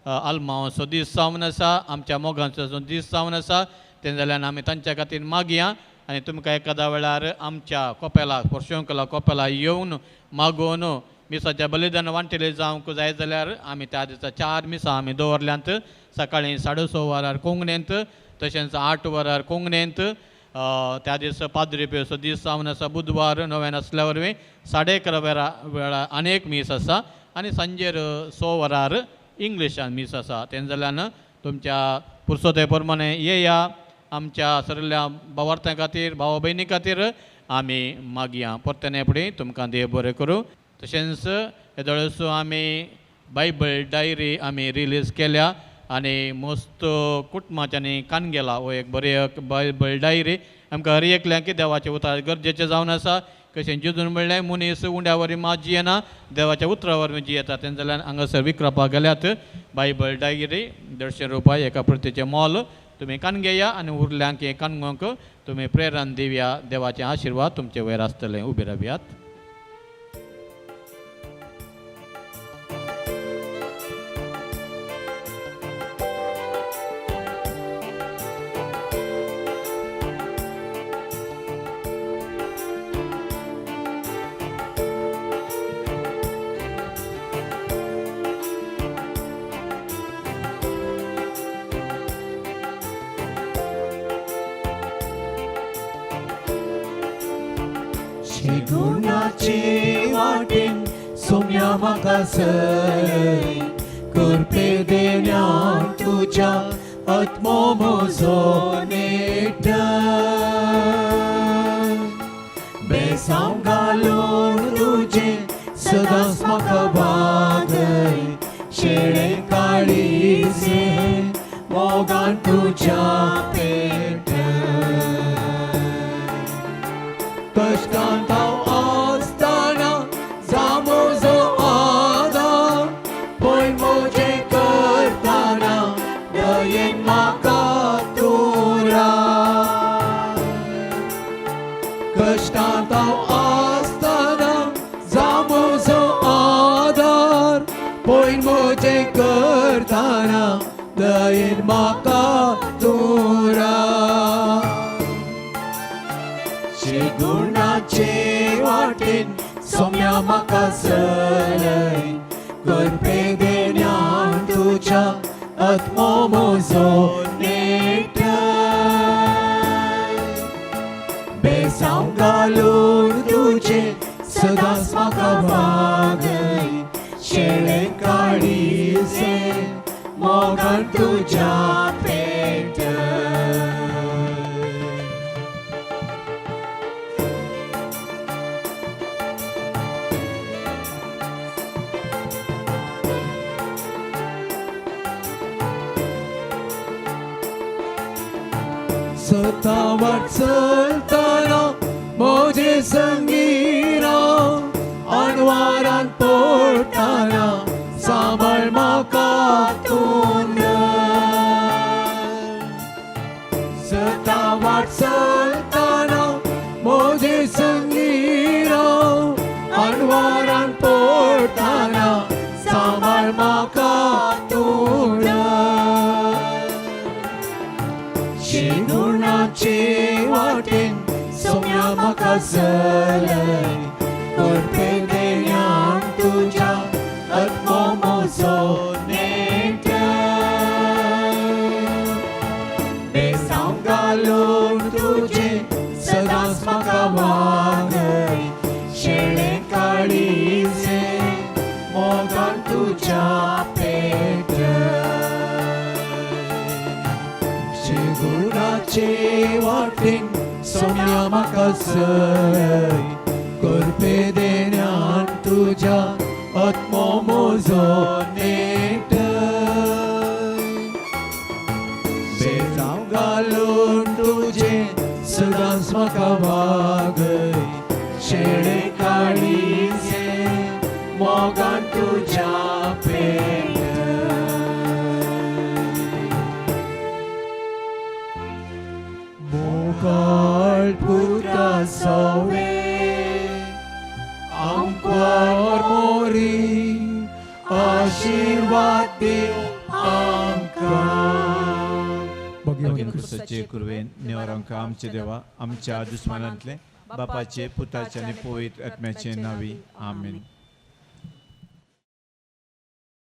आल्मांवचो दीस जावन आसा आमच्या मोगांचो दीस जावन आसा तेन्ना जाल्यार आमी तांच्या खातीर मागया आनी तुमकां एकादा वेळार आमच्या कोपेलाक पोर्शोंकला कोपेला येवन मागोवन मिसाच्या बलिदान वांटेले जावंक जाय जाल्यार आमी त्या दिसा 4 मिसां आमी दवरल्यांत. सकाळीं 6:30 वरार कोंकणींत तशेंच 8 वरार कोंकणींत त्या दीस पाद्री पियोचो दीस जावन आसा बुधवार नव्यान आसल्या वरवीं 11:30 वेळार आनी एक मीस आसा आनी सांजेर 6 वरार इंग्लिशान मीस आसा. तेन्ना जाल्यार तुमच्या पुरसोते प्रमाणे येया आमच्या सरल्या भावार्थ्यां खातीर भावा भयणी खातीर आमी मागया. परतें फुडें तुमकां देव बरें करूं. तशेंच येदोळसो आमी बायबल डायरी आमी रिलीज केल्या आनी मस्त कुटुंबाच्यांनी कान गेला हो एक बरी एक बायबल डायरी आमकां हर एकल्यांक देवाचें उतर गरजेचें जावन आसा. कशें जिजून म्हणलें मनीस उंड्या वरवीं मात जियेना देवाच्या उतरा वरवीं जियेता. तेन्ना जाल्यार हांगासर विक्रपाक गेल्यात बायबल डायरी 150 रुपया एका प्रतीचें मोल तुमी कान घेया आनी उरल्यांक हें कानगोंक तुमी प्रेरण दिवया. देवाचे आशिर्वाद तुमचे वयर आसतले. उबे रावयात. शेगुणाचे वाटेन सोम्या म्हाका सरय कृपे देण्या तुज्या आत्मो म्हजो नेट बेसांव घालून तुजें सदांच म्हाका वागय शेळे काळीजे मोगान तुज्या पेट कश्टांत हांव आसतना जा म्हजो आदार पळय म्हजें करतना दयेन म्हाका तूं राव. कश्टांत हांव आसतना जा म्हजो आदार पळय म्हजें करतना दयेन म्हाका तूं राव. शेगुणाचे वाटेन सोम्या म्हाका सरय कृपे देण्यान तुज्या आत्मो म्हजो नेट बेसांव घालून तुजें सदांच म्हाका वागय काळीजे मोगान तुज्या पेटय. सता वाट चलतना म्हजे संगी राव, अनवारान पडटना सांबाळ म्हाका तूं. सता वाट चलतना म्हजे संगी राव, अनवारान पडटना सांबाळ म्हाका तूं. शिगुणाचे वाटेन सोम्या म्हाका चलय, कृपे देण्यान तुज्या आत्मो म्हजो नेटय. बेसांव घालून तुजें सदांच म्हाका वागय, शेळें काळीजे मोगान तुज्या पेटय. शिगुणाचे वाटेन सोम्या म्हाका चलय, कृपे देण्यान तुज्या आत्मो म्हजो नेटय. बेजांव घालून तुजें सदांच म्हाका वागय, शेळें काळीजे मोगान तुज्या पेटय. मोगाळ पुता सवे आमकां मोरी आशिर्वाद दिव आमकां. भगिनी क्रिस्ताचे कुरवेन नेवरांका आमचे देवा आमच्या दुस्मानांतले बापाचे पुताचे आनी पवित्र आत्म्याचे नावी आमेन.